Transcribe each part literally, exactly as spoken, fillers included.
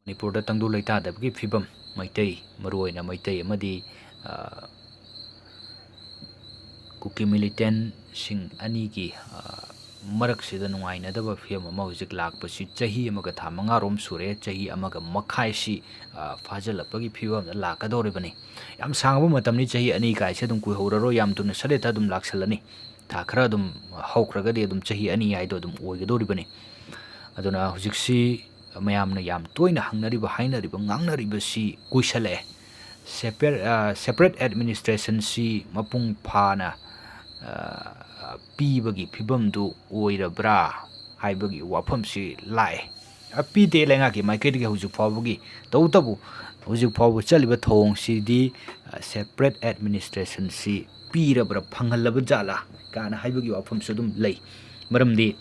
ꯃꯅꯤꯄꯨꯔꯗ ꯇꯪꯗꯨ ꯂꯩꯇꯥꯗꯕꯒꯤ ꯐꯤꯕꯝ, ꯃꯩꯇꯩ, ꯃꯔꯨꯑꯣꯏꯅ ꯃꯩꯇꯩ ꯑꯃꯗꯤ, ꯑ, ꯀꯨꯀꯤ ꯃꯤꯂꯤꯇꯦꯟꯁꯤꯡ ꯑꯅꯤꯒꯤ, ꯑ, ꯃꯔꯛꯁꯤꯗ ꯅꯨꯡꯉꯥꯏꯅꯗꯕ ꯐꯤꯕꯝ ꯑꯃ ꯍꯧꯖꯤꯛ ꯂꯥꯛꯄꯁꯤ ꯆꯍꯤ ꯑꯃꯒ ꯊꯥ ꯃꯉꯥꯔꯣꯝ ꯁꯨꯔꯦ꯫ ꯆꯍꯤ ꯑꯃꯒ ꯃꯈꯥꯏꯁꯤ, ꯑ, ꯐꯥꯖꯤꯜꯂꯛꯄꯒꯤ ꯐꯤꯕꯝꯗ ꯂꯥꯛꯀꯗꯧꯔꯤꯕꯅꯤ꯫ ꯌꯥꯝ ꯁꯥꯡꯕ ꯃꯇꯝꯅꯤ, ꯆꯍꯤ ꯑꯅꯤ ꯀꯥꯏꯁꯦ ꯑꯗꯨꯝ ꯀꯨꯏꯍꯧꯔꯔꯣꯏ, ꯌꯥꯝ ꯊꯨꯅ ꯁꯠ ꯍꯦꯛꯇ ꯑꯗꯨꯝ ꯂꯥꯛꯁꯜꯂꯅꯤ꯫ ꯊꯥ ꯈꯔ ꯑꯗꯨꯝ ꯍꯧꯈ꯭ꯔꯒꯗꯤ ꯑꯗꯨꯝ ꯆꯍꯤ ꯑꯅꯤ ꯍꯥꯏꯗꯣ ꯑꯗꯨꯝ ꯑꯣꯏꯒꯗꯧꯔꯤꯕꯅꯤ꯫ ꯑꯗꯨꯅ ꯍꯧꯖꯤꯛꯁꯤ ꯃꯌꯥꯝꯅ ꯌꯥꯝ ꯇꯣꯏꯅ ꯍꯪꯅꯔꯤꯕ, ꯍꯥꯏꯅꯔꯤꯕ, ꯉꯥꯡꯅꯔꯤꯕꯁꯤ ꯀꯨꯏꯁꯜꯂꯛꯑꯦ꯫ Separate, ꯑ, separate administrationꯁꯤ ꯃꯄꯨꯡ ꯐꯥꯅ, ꯑ, ꯄꯤꯕꯒꯤ ꯐꯤꯕꯝꯗꯨ ꯑꯣꯏꯔꯕ꯭ꯔꯥ ꯍꯥꯏꯕꯒꯤ ꯋꯥꯐꯝꯁꯤ ꯂꯥꯛꯑꯦ꯫ ꯑ, ꯄꯤꯗꯦ, ꯂꯩꯉꯥꯛꯀꯤ ꯃꯥꯏꯀꯩꯗꯒꯤ ꯍꯧꯖꯤꯛ ꯐꯥꯎꯕꯒꯤ, ꯇꯧꯕꯇꯕꯨ ꯍꯧꯖꯤꯛ ꯐꯥꯎꯕ ꯆꯠꯂꯤꯕ ꯊꯧꯑꯣꯡꯁꯤꯗꯤ, ꯑ, separate administrationꯁꯤ ꯄꯤꯔꯕ꯭ꯔꯥ, ꯐꯪꯍꯜꯂꯕ ꯖꯥꯠꯂꯥ ꯀꯥꯏꯅ ꯍꯥꯏꯕꯒꯤ ꯋꯥꯐꯝꯁꯨ ꯑꯗꯨꯝ ꯂꯩ꯫ ꯃꯔꯝꯗꯤ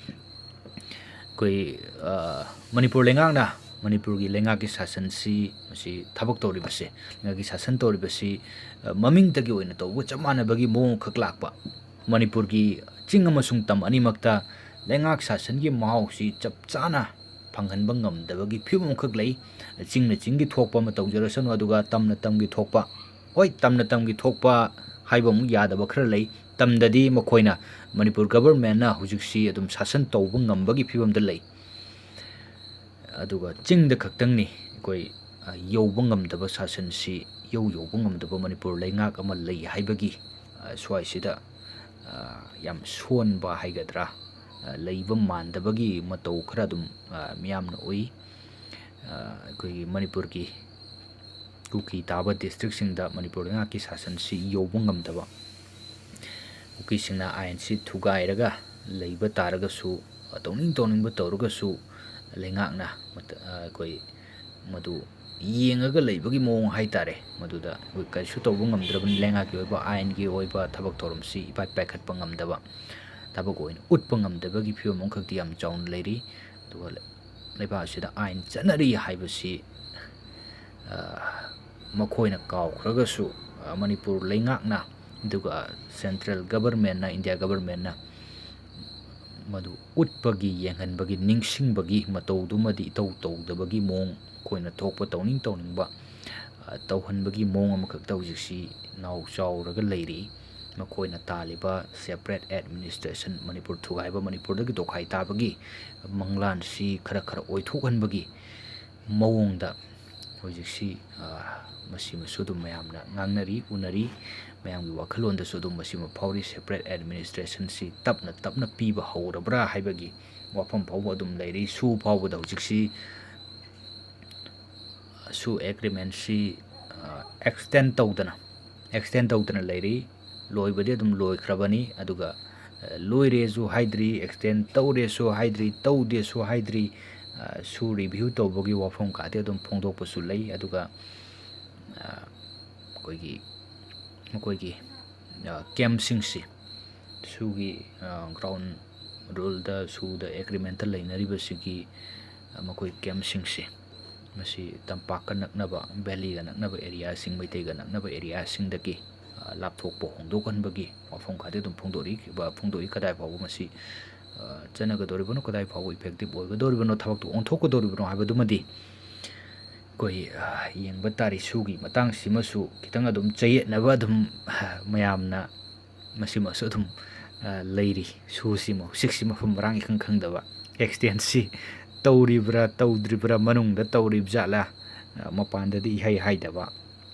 ꯑꯩꯈꯣꯏ, ꯑ, ꯃꯅꯤꯄꯨꯔ ꯂꯩꯉꯥꯛꯅ, ꯃꯅꯤꯄꯨꯔꯒꯤ ꯂꯩꯉꯥꯛꯀꯤ ꯁꯥꯁꯟꯁꯤ, ꯃꯁꯤ ꯊꯕꯛ ꯇꯧꯔꯤꯕꯁꯦ, ꯂꯩꯉꯥꯛꯀꯤ ꯁꯥꯁꯟ ꯇꯧꯔꯤꯕꯁꯤ, ꯑ, ꯃꯃꯤꯡꯇꯒꯤ ꯑꯣꯏꯅ ꯇꯧꯕꯒ ꯆꯞ ꯃꯥꯟꯅꯕꯒꯤ ꯃꯑꯣꯡ ꯈꯛ ꯂꯥꯛꯄ꯫ ꯃꯅꯤꯄꯨꯔꯒꯤ ꯆꯤꯡ ꯑꯃꯁꯨꯡ ꯇꯝ ꯑꯅꯤꯃꯛꯇ ꯂꯩꯉꯥꯛ ꯁꯥꯁꯟꯒꯤ ꯃꯍꯥꯎꯁꯤ ꯆꯞ ꯆꯥꯅ ꯐꯪꯍꯟꯕ ꯉꯝꯗꯕꯒꯤ ꯐꯤꯕꯝ ꯑꯃꯈꯛ ꯂꯩ꯫ ꯆꯤꯡꯅ ꯆꯤꯡꯒꯤ ꯊꯣꯛꯄ ꯑꯃ ꯇꯧꯖꯔꯁꯅꯨ, ꯑꯗꯨꯒ ꯇꯝꯅ ꯇꯝꯒꯤ ꯊꯣꯛꯄ, ꯍꯣꯏ, ꯇꯝꯅ ꯇꯝꯒꯤ ꯊꯣꯛꯄ ꯍꯥꯏꯕ ꯑꯃꯨꯛ ꯌꯥꯗꯕ ꯈꯔ ꯂꯩ꯫ ꯇꯝꯗꯗꯤ ꯃꯈꯣꯏꯅ, ꯃꯅꯤꯄꯨꯔ ꯒꯕꯔꯃꯦꯟꯅ ꯍꯧꯖꯤꯛꯁꯤ ꯑꯗꯨꯝ ꯁꯥꯁꯟ ꯇꯧꯕ ꯉꯝꯕꯒꯤ ꯐꯤꯕꯝꯗ ꯂꯩ꯫ ꯑꯗꯨꯒ ꯆꯤꯡꯗ ꯈꯛꯇꯪꯅꯤ ꯑꯩꯈꯣꯏ, ꯑ, ꯌꯧꯕ ꯉꯝꯗꯕ, ꯁꯥꯁꯟꯁꯤ ꯌꯧ ꯌꯧꯕ ꯉꯝꯗꯕ ꯃꯅꯤꯄꯨꯔ ꯂꯩꯉꯥꯛ ꯑꯃ ꯂꯩ ꯍꯥꯏꯕꯒꯤ, ꯑ, ꯁ꯭ꯋꯥꯏꯁꯤꯗ, ꯑ, ꯌꯥꯝ ꯁꯣꯟꯕ ꯍꯥꯏꯒꯗ꯭ꯔꯥ, ꯑ, ꯂꯩꯕ ꯃꯥꯟꯗꯕꯒꯤ ꯃꯇꯧ ꯈꯔ ꯑꯗꯨꯝ, ꯑ, ꯃꯤꯌꯥꯝꯅ ꯎꯏ꯫ ꯑ, ꯑꯩꯈꯣꯏꯒꯤ ꯃꯅꯤꯄꯨꯔꯒꯤ ꯀꯨꯀꯤ ꯇꯥꯕ ꯗꯤꯁꯇ꯭ꯔꯤꯛꯁꯤꯡꯗ ꯃꯅꯤꯄꯨꯔ ꯂꯩꯉꯥꯛꯀꯤ ꯁꯥꯁꯟꯁꯤ ꯌꯧꯕ ꯉꯝꯗꯕ, ꯀꯨꯀꯤꯁꯤꯡꯅ ꯑꯥꯏꯟꯁꯤ ꯊꯨꯒꯥꯏꯔꯒ ꯂꯩꯕ ꯇꯥꯔꯒꯁꯨ, ꯇꯧꯅꯤꯡ ꯇꯧꯅꯤꯡꯕ ꯇꯧꯔꯒꯁꯨ, ꯂꯩꯉꯥꯛꯅ ꯃꯇ-, ꯑꯩꯈꯣꯏ ꯃꯗꯨ ꯌꯦꯡꯉꯒ ꯂꯩꯕꯒꯤ ꯃꯑꯣꯡ ꯍꯥꯏ ꯇꯥꯔꯦ꯫ ꯃꯗꯨꯗ ꯑꯩꯈꯣꯏ ꯀꯔꯤꯁꯨ ꯇꯧꯕ ꯉꯝꯗ꯭ꯔꯕꯅꯤ꯫ ꯂꯩꯉꯥꯛꯀꯤ ꯑꯣꯏꯕ ꯑꯥꯏꯟꯒꯤ ꯑꯣꯏꯕ ꯊꯕꯛ ꯊꯧꯔꯝꯁꯤ ꯏꯄꯥꯏ ꯄꯥꯏꯈꯠꯄ ꯉꯝꯗꯕ, ꯊꯕꯛ ꯑꯣꯏꯅ ꯎꯠꯄ ꯉꯝꯗꯕꯒꯤ ꯐꯤꯕꯝ ꯑꯃꯈꯛꯇꯤ ꯌꯥꯝ ꯆꯥꯎꯅ ꯂꯩꯔꯤ꯫ ꯑꯗꯨꯒ ꯂꯩꯕꯥꯛ ꯑꯁꯤꯗ ꯑꯥꯏꯟ ꯆꯠꯅꯔꯤ ꯍꯥꯏꯕꯁꯤ, ꯑ, ꯃꯈꯣꯏꯅ ꯀꯥꯎꯈ꯭ꯔꯒꯁꯨ, ꯑ, ꯃꯅꯤꯄꯨꯔ ꯂꯩꯉꯥꯛꯅ, ꯑꯗꯨꯒ ꯁꯦꯟꯇ꯭ꯔꯦꯜ ꯒꯕꯔꯃꯦꯟꯅ, ꯏꯟꯗꯤꯌꯥ ꯒꯕꯔꯃꯦꯟꯅ ꯃꯗꯨ ꯎꯠꯄꯒꯤ, ꯌꯦꯡꯍꯟꯕꯒꯤ, ꯅꯤꯡꯁꯤꯡꯕꯒꯤ ꯃꯇꯧꯗꯨꯃꯗꯤ ꯏꯇꯧ ꯇꯧꯗꯕꯒꯤ ꯃꯑꯣꯡ, ꯑꯩꯈꯣꯏꯅ ꯊꯣꯛꯄ ꯇꯧꯅꯤꯡ ꯇꯧꯅꯤꯡꯕ, ꯑ, ꯇꯧꯍꯟꯕꯒꯤ ꯃꯑꯣꯡ ꯑꯃꯈꯛꯇ ꯍꯧꯖꯤꯛꯁꯤ ꯅꯥꯎ ꯆꯥꯎꯔꯒ ꯂꯩꯔꯤ꯫ ꯃꯈꯣꯏꯅ ꯇꯥꯜꯂꯤꯕ separate administration, ꯃꯅꯤꯄꯨꯔ ꯊꯨꯒꯥꯏꯕ, ꯃꯅꯤꯄꯨꯔꯗꯒꯤ ꯇꯣꯈꯥꯏ ꯇꯥꯕꯒꯤ ꯃꯪꯂꯥꯟꯁꯤ ꯈꯔ ꯈꯔ ꯑꯣꯏꯊꯣꯛꯍꯟꯕꯒꯤ ꯃꯑꯣꯡꯗ ꯍꯧꯖꯤꯛꯁꯤ, ꯑ, ꯃꯁꯤꯃꯁꯨ ꯑꯗꯨꯝ ꯃꯌꯥꯝꯅ ꯉꯥꯡꯅꯔꯤ, ꯎꯅꯔꯤ꯫ ꯃꯌꯥꯝꯒꯤ ꯋꯥꯈꯜꯂꯣꯟꯗꯁꯨ ꯑꯗꯨꯝ ꯃꯁꯤꯃ ꯐꯥꯎꯔꯤ꯫ Separate administrationꯁꯤ ꯇꯞꯅ ꯇꯞꯅ ꯄꯤꯕ ꯍꯧꯔꯕ꯭ꯔꯥ ꯍꯥꯏꯕꯒꯤ ꯋꯥꯐꯝ ꯐꯥꯎꯕ ꯑꯗꯨꯝ ꯂꯩꯔꯤ꯫ ꯁꯨ ꯐꯥꯎꯕꯗ ꯍꯧꯖꯤꯛꯁꯤ, ꯁꯨ agreementꯁꯤ, ꯑ, extend ꯇꯧꯗꯅ, extend ꯇꯧꯗꯅ ꯂꯩꯔꯤ꯫ ꯂꯣꯏꯕꯗꯤ ꯑꯗꯨꯝ ꯂꯣꯏꯈ꯭ꯔꯕꯅꯤ꯫ ꯑꯗꯨꯒ, ꯑ, ꯂꯣꯏꯔꯦꯁꯨ ꯍꯥꯏꯗ꯭ꯔꯤ, extend ꯇꯧꯔꯦꯁꯨ ꯍꯥꯏꯗ꯭ꯔꯤ, ꯇꯧꯗꯦꯁꯨ ꯍꯥꯏꯗ꯭ꯔꯤ꯫ ꯑ, ꯁꯨ review ꯇꯧꯕꯒꯤ ꯋꯥꯐꯝ ꯀꯥꯗꯤ ꯑꯗꯨꯝ ꯐꯣꯡꯗꯣꯛꯄꯁꯨ ꯂꯩ꯫ ꯑꯗꯨꯒ, ꯑ, ꯑꯩꯈꯣꯏꯒꯤ, ꯃꯈꯣꯏꯒꯤ, ꯑ, campꯁꯤꯡꯁꯤ, ꯁꯨꯒꯤ, ꯑ, ground ruleꯗ, ꯁꯨꯗ agreementꯇ ꯂꯩꯅꯔꯤꯕꯁꯤꯒꯤ, ꯑ, ꯃꯈꯣꯏ campꯁꯤꯡꯁꯤ, ꯃꯁꯤ ꯇꯝꯄꯥꯛꯀ ꯅꯛꯅꯕ, valleyꯒ ꯅꯛꯅꯕ areaꯁꯤꯡ, ꯃꯩꯇꯩꯒ ꯅꯛꯅꯕ areaꯁꯤꯡꯗꯒꯤ, ꯑ, ꯂꯥꯞꯊꯣꯛꯄ ꯍꯣꯡꯗꯣꯛꯍꯟꯕꯒꯤ ꯋꯥꯐꯝ ꯈꯔꯗꯤ ꯑꯗꯨꯝ ꯐꯣꯡꯗꯣꯛꯏ꯫ ꯐꯣꯡꯗꯣꯛꯏ꯫ ꯀꯗꯥꯏ ꯐꯥꯎꯕ ꯃꯁꯤ, ꯑ, ꯆꯠꯅꯒꯗꯧꯔꯤꯕꯅꯣ, ꯀꯗꯥꯏ ꯐꯥꯎꯕ effective ꯑꯣꯏꯒꯗꯧꯔꯤꯕꯅꯣ, ꯊꯕꯛꯇꯨ ꯑꯣꯟꯊꯣꯛꯀꯗꯧꯔꯤꯕꯅꯣ ꯍꯥꯏꯕꯗꯨꯃꯗꯤ ꯑꯩꯈꯣꯏ, ꯑ, ꯌꯦꯡꯕ ꯇꯥꯔꯤ꯫ ꯁꯨꯒꯤ ꯃꯇꯥꯡꯁꯤꯃꯁꯨ ꯈꯤꯇꯪ ꯑꯗꯨꯝ ꯆꯌꯦꯠꯅꯕ ꯑꯗꯨꯝ, ꯑ, ꯃꯌꯥꯝꯅ ꯃꯁꯤꯃꯁꯨ ꯑꯗꯨꯝ, ꯑ, ꯂꯩꯔꯤ꯫ ꯁꯨꯁꯤꯃ ꯍꯧꯖꯤꯛꯁꯤ ꯃꯐꯝ ꯃꯔꯥꯡ ꯏꯈꯪ ꯈꯪꯗꯕ꯫ Extendꯁꯤ ꯇꯧꯔꯤꯕ꯭ꯔꯥ ꯇꯧꯗ꯭ꯔꯤꯕ꯭ꯔꯥ, ꯃꯅꯨꯡꯗ ꯇꯧꯔꯤꯕ ꯖꯥꯠꯂꯥ, ꯑ, ꯃꯄꯥꯟꯗꯗꯤ ꯏꯍꯥꯏ ꯍꯥꯏꯗꯕ꯫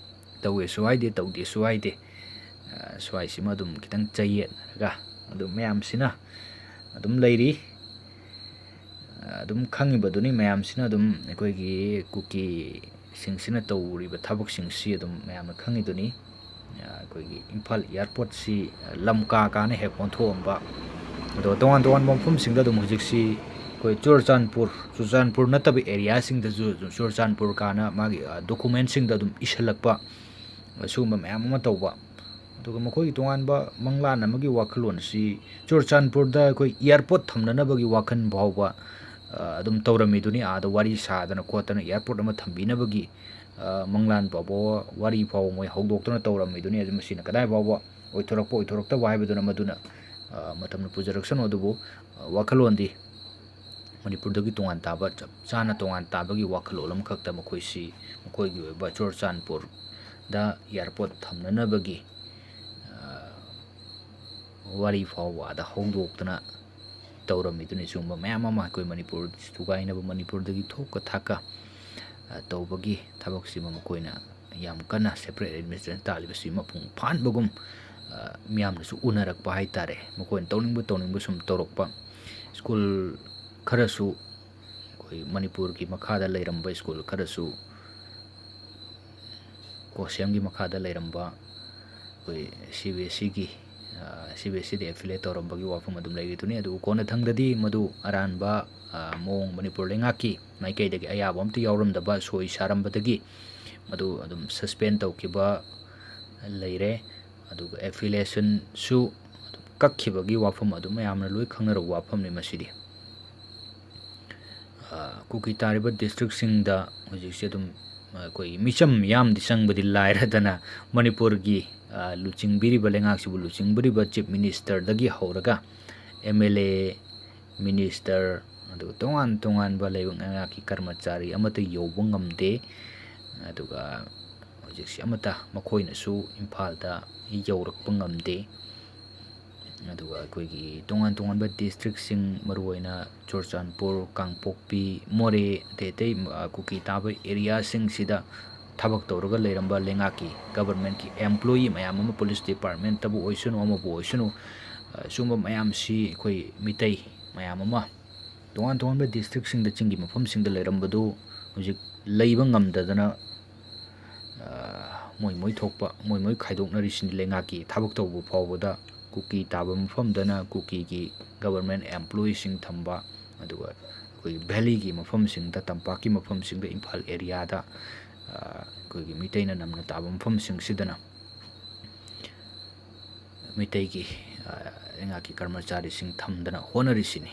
ꯇꯧꯋꯦꯁꯨ ꯍꯥꯏꯗꯦ, ꯇꯧꯗꯦꯁꯨ ꯍꯥꯏꯗꯦ꯫ ꯑ, ꯁ꯭ꯋꯥꯏꯁꯤꯃ ꯑꯗꯨꯝ ꯈꯤꯇꯪ ꯆꯌꯦꯠꯅꯔꯒ ꯑꯗꯨꯝ ꯃꯌꯥꯝꯁꯤꯅ ꯑꯗꯨꯝ ꯂꯩꯔꯤ꯫ ꯑ, ꯑꯗꯨꯝ ꯈꯪꯉꯤꯕꯗꯨꯅꯤ, ꯃꯌꯥꯝꯁꯤꯅ ꯑꯗꯨꯝ ꯑꯩꯈꯣꯏꯒꯤ ꯀꯨꯀꯤꯁꯤꯡꯁꯤꯅ ꯇꯧꯔꯤꯕ ꯊꯕꯛꯁꯤꯡꯁꯤ ꯑꯗꯨꯝ ꯃꯌꯥꯝꯅ ꯈꯪꯉꯤꯗꯨꯅꯤ꯫ ꯑ, ꯑꯩꯈꯣꯏꯒꯤ ꯏꯝꯐꯥꯜ airportꯁꯤ, ꯑ, ꯂꯝꯀꯥ ꯀꯥꯅ ꯍꯦꯛ ꯑꯣꯟꯊꯣꯛꯑꯝꯕ, ꯑꯗꯨꯒ ꯇꯣꯉꯥꯟ ꯇꯣꯉꯥꯟꯕ ꯃꯐꯝꯁꯤꯡꯗ ꯑꯗꯨꯝ ꯍꯧꯖꯤꯛꯁꯤ ꯑꯩꯈꯣꯏ ꯆꯨꯔꯆꯥꯟꯄꯨꯔ, ꯆꯨꯔꯆꯥꯟꯄꯨꯔ ꯅꯠꯇꯕ areaꯁꯤꯡꯗꯁꯨ ꯆꯨꯔꯆꯥꯟꯄꯨꯔ ꯀꯥꯅ ꯃꯥꯒꯤ, ꯑ, documentꯁꯤꯡꯗ ꯑꯗꯨꯝ ꯏꯁꯤꯜꯂꯛꯄ, ꯑꯁꯤꯒꯨꯝꯕ ꯃꯌꯥꯝ ꯑꯃ ꯇꯧꯕ꯫ ꯑꯗꯨꯒ ꯃꯈꯣꯏꯒꯤ ꯇꯣꯉꯥꯟꯕ ꯃꯪꯂꯥꯟ ꯑꯃꯒꯤ ꯋꯥꯈꯜꯂꯣꯟ ꯑꯁꯤ ꯆꯨꯔꯆꯥꯟꯄꯨꯔꯗ ꯑꯩꯈꯣꯏ airport ꯊꯝꯅꯅꯕꯒꯤ ꯋꯥꯈꯜ ꯐꯥꯎꯕ, ꯑ, ꯑꯗꯨꯝ ꯇꯧꯔꯝꯃꯤꯗꯨꯅꯤ꯫ ꯑꯥꯗ ꯋꯥꯔꯤ ꯁꯥꯗꯅ ꯈꯣꯠꯇꯅ airport ꯑꯃ ꯊꯝꯕꯤꯅꯕꯒꯤ, ꯑ, ꯃꯪꯂꯥꯟ ꯐꯥꯎꯕ, ꯋꯥꯔꯤ ꯐꯥꯎꯕ ꯃꯣꯏ ꯍꯧꯗꯣꯛꯇꯨꯅ ꯇꯧꯔꯝꯃꯤꯗꯨꯅꯤ꯫ ꯑꯗꯨ ꯃꯁꯤꯅ ꯀꯗꯥꯏ ꯐꯥꯎꯕ ꯑꯣꯏꯊꯣꯔꯛꯄ ꯑꯣꯏꯊꯣꯔꯛꯇꯕ ꯍꯥꯏꯕꯗꯨꯅ ꯃꯗꯨꯅ ꯑ, ꯃꯇꯝꯅ ꯄꯨꯖꯔꯛꯁꯅꯨ, ꯑꯗꯨꯕꯨ, ꯑ, ꯋꯥꯈꯜꯂꯣꯟꯗꯤ ꯃꯅꯤꯄꯨꯔꯗꯒꯤ ꯇꯣꯉꯥꯟ ꯇꯥꯕ, ꯆꯞ ꯆꯥꯅ ꯇꯣꯉꯥꯟ ꯇꯥꯕꯒꯤ ꯋꯥꯈꯜꯂꯣꯟ ꯑꯃꯈꯛꯇ ꯃꯈꯣꯏꯁꯤ ꯃꯈꯣꯏꯒꯤ ꯑꯣꯏꯕ ꯆꯨꯔꯆꯥꯟꯄꯨꯔꯗ airport ꯊꯝꯅꯅꯕꯒꯤ, ꯑ, ꯋꯥꯔꯤ ꯐꯥꯎꯕ ꯑꯥꯗ ꯍꯧꯗꯣꯛꯇꯅ ꯇꯧꯔꯝꯃꯤꯗꯨꯅꯤ꯫ ꯁꯤꯒꯨꯝꯕ ꯃꯌꯥꯝ ꯑꯃ ꯑꯩꯈꯣꯏ ꯃꯅꯤꯄꯨꯔ ꯊꯨꯒꯥꯏꯅꯕ, ꯃꯅꯤꯄꯨꯔꯗꯒꯤ ꯊꯣꯛꯀ ꯊꯥꯛꯀ, ꯑ, ꯇꯧꯕꯒꯤ ꯊꯕꯛꯁꯤꯃ ꯃꯈꯣꯏꯅ ꯌꯥꯝ ꯀꯟꯅ separate administration ꯇꯥꯜꯂꯤꯕꯁꯤ ꯃꯄꯨꯡ ꯐꯥꯍꯟꯕꯒꯨꯝ, ꯑ, ꯃꯤꯌꯥꯝꯅꯁꯨ ꯎꯅꯔꯛꯄ ꯍꯥꯏꯇꯥꯔꯦ꯫ ꯃꯈꯣꯏꯅ ꯇꯧꯅꯤꯡꯕ ꯇꯧꯅꯤꯡꯕ ꯁꯨꯝ ꯇꯧꯔꯛꯄ꯫ ꯁ꯭ꯀꯨꯜ ꯈꯔꯁꯨ, ꯑꯩꯈꯣꯏ ꯃꯅꯤꯄꯨꯔꯒꯤ ꯃꯈꯥꯗ ꯂꯩꯔꯝꯕ ꯁ꯭ꯀꯨꯜ ꯈꯔꯁꯨ ꯀꯣꯁꯦꯝꯒꯤ ꯃꯈꯥꯗ ꯂꯩꯔꯝꯕ ꯑꯩꯈꯣꯏ ꯁꯤ ꯕꯤ ꯑꯦꯁ ꯏꯒꯤ, ꯑ, ꯁꯤ ꯕꯤ ꯑꯦꯁ ꯏꯗ affiliate ꯇꯧꯔꯝꯕꯒꯤ ꯋꯥꯐꯝ ꯑꯗꯨꯝ ꯂꯩꯔꯤꯗꯨꯅꯤ꯫ ꯑꯗꯨꯕꯨ ꯀꯣꯟꯅꯊꯪꯗꯗꯤ ꯃꯗꯨ ꯑꯔꯥꯟꯕ, ꯑ, ꯃꯑꯣꯡ ꯃꯅꯤꯄꯨꯔ ꯂꯩꯉꯥꯛꯀꯤ ꯃꯥꯏꯀꯩꯗꯒꯤ ꯑꯌꯥꯕ ꯑꯝꯇ ꯌꯥꯎꯔꯝꯗꯕ ꯁꯣꯏ ꯁꯥꯔꯝꯕꯗꯒꯤ ꯃꯗꯨ ꯑꯗꯨꯝ suspend ꯇꯧꯈꯤꯕ ꯂꯩꯔꯦ꯫ ꯑꯗꯨꯒ affiliationꯁꯨ ꯑꯗꯨꯝ ꯀꯛꯈꯤꯕꯒꯤ ꯋꯥꯐꯝ ꯑꯗꯨ ꯃꯌꯥꯝꯅ ꯂꯣꯏ ꯈꯪꯅꯔꯕ ꯋꯥꯐꯝꯅꯤ ꯃꯁꯤꯗꯤ꯫ ꯑ, ꯀꯨꯀꯤ ꯇꯥꯔꯤꯕ districtꯁꯤꯡꯗ ꯍꯧꯖꯤꯛꯁꯦ ꯑꯗꯨꯝ ꯑꯩꯈꯣꯏꯒꯤ ꯃꯤꯆꯝ ꯃꯤꯌꯥꯝꯗꯤ ꯆꯪꯕꯗꯤ ꯂꯥꯏꯔꯗꯅ ꯃꯅꯤꯄꯨꯔꯒꯤ, ꯑ, ꯂꯨꯆꯤꯡꯕꯤꯔꯤꯕ, ꯂꯩꯉꯥꯛꯁꯤꯕꯨ ꯂꯨꯆꯤꯡꯕꯤꯔꯤꯕ Chief Ministerꯗꯒꯤ ꯍꯧꯔꯒ M L A, minister, ꯑꯗꯨꯒ ꯇꯣꯉꯥꯟ ꯇꯣꯉꯥꯟꯕ ꯂꯩꯉꯥꯛꯀꯤ ꯀꯔꯃꯆꯥꯔꯤ ꯑꯃꯠꯇ ꯌꯧꯕ ꯉꯝꯗꯦ꯫ ꯑꯗꯨꯒ ꯍꯧꯖꯤꯛꯁꯤ ꯑꯃꯠꯇ ꯃꯈꯣꯏꯅꯁꯨ ꯏꯝꯐꯥꯜꯗ ꯌꯧꯔꯛꯄ ꯉꯝꯗꯦ꯫ ꯑꯗꯨꯒ ꯑꯩꯈꯣꯏꯒꯤ ꯇꯣꯉꯥꯟ ꯇꯣꯉꯥꯟꯕ districtꯁꯤꯡ, ꯃꯔꯨꯑꯣꯏꯅ ꯆꯨꯔꯆꯥꯟꯄꯨꯔ, ꯀꯥꯡꯄꯣꯛꯄꯤ, ꯃꯣꯔꯦ, ꯑꯇꯩ ꯑꯇꯩ, ꯑ, ꯀꯨꯀꯤ ꯇꯥꯕ areaꯁꯤꯡꯁꯤꯗ ꯊꯕꯛ ꯇꯧꯔꯒ ꯂꯩꯔꯝꯕ ꯂꯩꯉꯥꯛꯀꯤ, governmentꯀꯤ employee ꯃꯌꯥꯝ ꯑꯃ, police departmentꯇꯕꯨ ꯑꯣꯏꯁꯅꯨ, ꯑꯃꯕꯨ ꯑꯣꯏꯁꯅꯨ, ꯑ, ꯁꯨꯝꯕ ꯃꯌꯥꯝꯁꯤ ꯑꯩꯈꯣꯏ ꯃꯤꯇꯩ ꯃꯌꯥꯝ ꯑꯃ ꯇꯣꯉꯥꯟ ꯇꯣꯉꯥꯟꯕ districtꯁꯤꯡꯗ, ꯆꯤꯡꯒꯤ ꯃꯐꯝꯁꯤꯡꯗ ꯂꯩꯔꯝꯕꯗꯨ ꯍꯧꯖꯤꯛ ꯂꯩꯕ ꯉꯝꯗꯗꯅ, ꯑ, ꯃꯣꯏ ꯃꯣꯏ ꯊꯣꯛꯄ, ꯃꯣꯏ ꯃꯣꯏ ꯈꯥꯏꯗꯣꯛꯅꯔꯤꯁꯤꯅꯤ꯫ ꯂꯩꯉꯥꯛꯀꯤ ꯊꯕꯛ ꯇꯧꯕ ꯐꯥꯎꯕꯗ ꯀꯨꯀꯤ ꯇꯥꯕ ꯃꯐꯝꯗꯅ ꯀꯨꯀꯤꯒꯤ government employeeꯁꯤꯡ ꯊꯝꯕ, ꯑꯗꯨꯒ ꯑꯩꯈꯣꯏꯒꯤ valleyꯒꯤ ꯃꯐꯝꯁꯤꯡꯗ, ꯇꯝꯄꯥꯛꯀꯤ ꯃꯐꯝꯁꯤꯡꯗ, ꯏꯝꯐꯥꯜ areaꯗ, ꯑ, ꯑꯩꯈꯣꯏꯒꯤ ꯃꯤꯇꯩꯅ ꯅꯝꯅ ꯇꯥꯕ ꯃꯐꯝꯁꯤꯡꯁꯤꯗꯅ ꯃꯤꯇꯩꯒꯤ, ꯑ, ꯂꯩꯉꯥꯛꯀꯤ ꯀꯔꯃꯆꯥꯔꯤꯁꯤꯡ ꯊꯝꯗꯅ ꯍꯣꯠꯅꯔꯤꯁꯤꯅꯤ꯫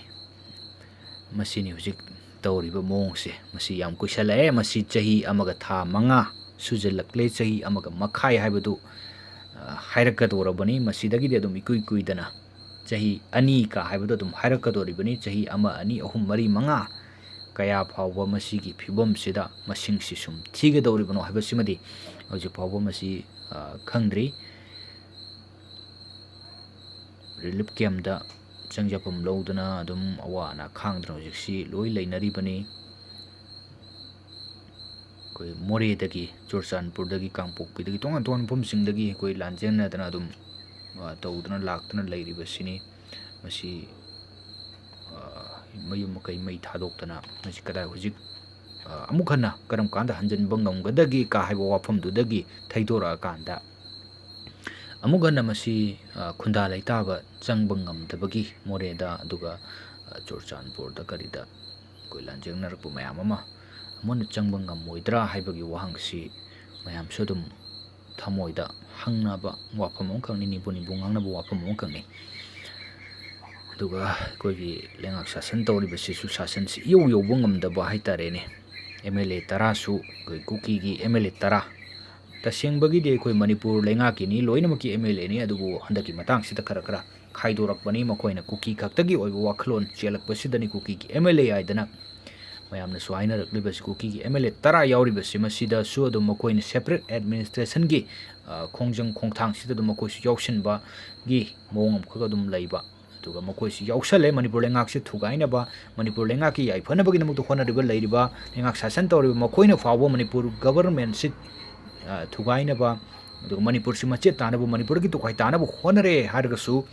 ꯃꯁꯤꯅꯤ ꯍꯧꯖꯤꯛ ꯇꯧꯔꯤꯕ ꯃꯑꯣꯡꯁꯦ꯫ ꯃꯁꯤ ꯌꯥꯝ ꯀꯨꯏꯁꯜꯂꯛꯑꯦ꯫ ꯃꯁꯤ ꯆꯍꯤ ꯑꯃꯒ ꯊꯥ ꯃꯉꯥ ꯁꯨꯖꯜꯂꯛꯂꯦ, ꯆꯍꯤ ꯑꯃꯒ ꯃꯈꯥꯏ ꯍꯥꯏꯕꯗꯨ, ꯑ, ꯍꯥꯏꯔꯛꯀꯗꯧꯔꯕꯅꯤ꯫ ꯃꯁꯤꯗꯒꯤꯗꯤ ꯑꯗꯨꯝ ꯏꯀꯨꯏ ꯀꯨꯏꯗꯅ ꯆꯍꯤ ꯑꯅꯤ ꯀ ꯍꯥꯏꯕꯗꯣ ꯑꯗꯨꯝ ꯍꯥꯏꯔꯛꯀꯗꯧꯔꯤꯕꯅꯤ꯫ ꯆꯍꯤ ꯑꯃ, ꯑꯅꯤ, ꯑꯍꯨꯝ, ꯃꯔꯤ, ꯃꯉꯥ ꯀꯌꯥ ꯐꯥꯎꯕ ꯃꯁꯤꯒꯤ ꯐꯤꯕꯝꯁꯤꯗ ꯃꯁꯤꯡꯁꯤ ꯁꯨꯝ ꯊꯤꯒꯗꯧꯔꯤꯕꯅꯣ ꯍꯥꯏꯕꯁꯤꯃꯗꯤ ꯍꯧꯖꯤꯛ ꯐꯥꯎꯕ ꯃꯁꯤ, ꯑ, ꯈꯪꯗ꯭ꯔꯤ꯫ ꯔꯤꯂꯤꯐ ꯀꯦꯝꯗ ꯆꯪꯖꯐꯝ ꯂꯧꯗꯨꯅ ꯑꯗꯨꯝ ꯑꯋꯥ ꯑꯅꯥ ꯈꯥꯡꯗꯨꯅ ꯍꯧꯖꯤꯛꯁꯤ ꯂꯣꯏ ꯂꯩꯅꯔꯤꯕꯅꯤ꯫ ꯑꯩꯈꯣꯏ ꯃꯣꯔꯦꯗꯒꯤ, ꯆꯨꯔꯆꯥꯟꯄꯨꯔꯗꯒꯤ, ꯀꯥꯡꯄꯣꯛꯄꯤꯗꯒꯤ, ꯇꯣꯉꯥꯟ ꯇꯣꯉꯥꯟꯕ ꯃꯐꯝꯁꯤꯡꯗꯒꯤ ꯑꯩꯈꯣꯏ ꯂꯥꯟꯖꯦꯟꯅꯗꯅ ꯑꯗꯨꯝ, ꯑ, ꯇꯧꯗꯨꯅ ꯂꯥꯛꯇꯨꯅ ꯂꯩꯔꯤꯕꯁꯤꯅꯤ꯫ ꯃꯁꯤ, ꯑ, ꯃꯌꯨꯝ ꯃꯀꯩ ꯃꯩ ꯊꯥꯗꯣꯛꯇꯅ ꯃꯁꯤ ꯀꯗꯥꯏ ꯍꯧꯖꯤꯛ, ꯑ, ꯑꯃꯨꯛ ꯍꯟꯅ ꯀꯔꯝ ꯀꯥꯟꯗ ꯍꯟꯖꯤꯟꯕ ꯉꯝꯒꯗꯒꯦ ꯀ ꯍꯥꯏꯕ ꯋꯥꯐꯝꯗꯨꯗꯒꯤ ꯊꯩꯗꯣꯔꯛꯑꯀꯥꯟꯗ ꯑꯃꯨꯛ ꯍꯟꯅ ꯃꯁꯤ, ꯑ, ꯈꯨꯟꯗꯥ ꯂꯩꯇꯥꯕ ꯆꯪꯕ ꯉꯝꯗꯕꯒꯤ ꯃꯣꯔꯦꯗ, ꯑꯗꯨꯒ, ꯑ, ꯆꯨꯔꯆꯥꯟꯄꯨꯔꯗ ꯀꯔꯤꯗ ꯑꯩꯈꯣꯏ ꯂꯥꯟꯖꯦꯡꯅꯔꯛꯄ ꯃꯌꯥꯝ ꯑꯃ ꯑꯃꯨꯛ ꯍꯟꯅ ꯆꯪꯕ ꯉꯝꯃꯣꯏꯗ꯭ꯔꯥ ꯍꯥꯏꯕꯒꯤ ꯋꯥꯍꯪꯁꯤ ꯃꯌꯥꯝꯁꯨ ꯑꯗꯨꯝ ꯊꯃꯣꯏꯗ ꯍꯪꯅꯕ ꯋꯥꯐꯝ ꯑꯃꯈꯛꯅꯤ, ꯅꯤꯕꯨ ꯅꯤꯕꯨ ꯉꯥꯡꯅꯕ ꯋꯥꯐꯝ ꯑꯃꯈꯛꯅꯤ꯫ ꯑꯗꯨꯒ ꯑꯩꯈꯣꯏꯒꯤ ꯂꯩꯉꯥꯛ ꯁꯥꯁꯟ ꯇꯧꯔꯤꯕꯁꯤꯁꯨ ꯁꯥꯁꯟꯁꯤ ꯏꯌꯧ ꯌꯧꯕ ꯉꯝꯗꯕ ꯍꯥꯏ ꯇꯥꯔꯦꯅꯦ꯫ ꯑꯦꯝ ꯑꯦꯜ ꯑꯦ ꯇꯔꯥꯁꯨ, ꯑꯩꯈꯣꯏ ꯀꯨꯀꯤꯒꯤ ꯑꯦꯝ ꯑꯦꯜ ꯑꯦ ꯇꯔꯥ, ꯇꯁꯦꯡꯕꯒꯤꯗꯤ ꯑꯩꯈꯣꯏ ꯃꯅꯤꯄꯨꯔ ꯂꯩꯉꯥꯛꯀꯤꯅꯤ, ꯂꯣꯏꯅꯃꯛꯀꯤ ꯑꯦꯝ ꯑꯦꯜ ꯑꯦꯅꯤ, ꯑꯗꯨꯕꯨ ꯍꯟꯗꯛꯀꯤ ꯃꯇꯥꯡꯁꯤꯗ ꯈꯔ ꯈꯔ ꯈꯥꯏꯗꯣꯔꯛꯄꯅꯤ꯫ ꯃꯈꯣꯏꯅ ꯀꯨꯀꯤ ꯈꯛꯇꯒꯤ ꯑꯣꯏꯕ ꯋꯥꯈꯜꯂꯣꯟ ꯆꯦꯜꯂꯛꯄꯁꯤꯗꯅꯤ ꯀꯨꯀꯤꯒꯤ ꯑꯦꯝ ꯑꯦꯜ ꯑꯦ ꯍꯥꯏꯗꯅ ꯃꯌꯥꯝꯅꯁꯨ ꯍꯥꯏꯅꯔꯛꯂꯤꯕꯁꯤ꯫ ꯀꯨꯀꯤꯒꯤ ꯑꯦꯝ ꯑꯦꯜ ꯑꯦ ꯇꯔꯥ ꯌꯥꯎꯔꯤꯕꯁꯤ ꯃꯁꯤꯗꯁꯨ ꯑꯗꯨꯝ ꯃꯈꯣꯏꯅ separate administrationꯒꯤ, ꯑ, ꯈꯣꯡꯖꯪ ꯈꯣꯡꯊꯥꯡꯁꯤꯗ ꯑꯗꯨꯝ ꯃꯈꯣꯏꯁꯨ ꯌꯥꯎꯁꯤꯟꯕꯒꯤ ꯃꯑꯣꯡ ꯑꯃꯈꯛ ꯑꯗꯨꯝ ꯂꯩꯕ꯫ ꯑꯗꯨꯒ ꯃꯈꯣꯏꯁꯨ ꯌꯥꯎꯁꯜꯂꯦ ꯃꯅꯤꯄꯨꯔ ꯂꯩꯉꯥꯛꯁꯦ ꯊꯨꯒꯥꯏꯅꯕ, ꯃꯅꯤꯄꯨꯔ ꯂꯩꯉꯥꯛꯀꯤ ꯌꯥꯏꯐꯅꯕꯒꯤꯗꯃꯛꯇ ꯍꯣꯠꯅꯔꯤꯕ, ꯂꯩꯔꯤꯕ, ꯂꯩꯉꯥꯛ ꯁꯥꯁꯟ ꯇꯧꯔꯤꯕ ꯃꯈꯣꯏꯅ ꯐꯥꯎꯕ ꯃꯅꯤꯄꯨꯔ governmentꯁꯤ, ꯑ, ꯊꯨꯒꯥꯏꯅꯕ, ꯑꯗꯨꯒ ꯃꯅꯤꯄꯨꯔꯁꯤ ꯃꯆꯦꯠ ꯇꯥꯅꯕ, ꯃꯅꯤꯄꯨꯔꯒꯤ ꯇꯣꯈꯥꯏ ꯇꯥꯅꯕ ꯍꯣꯠꯅꯔꯦ ꯍꯥꯏꯔꯒꯁꯨ,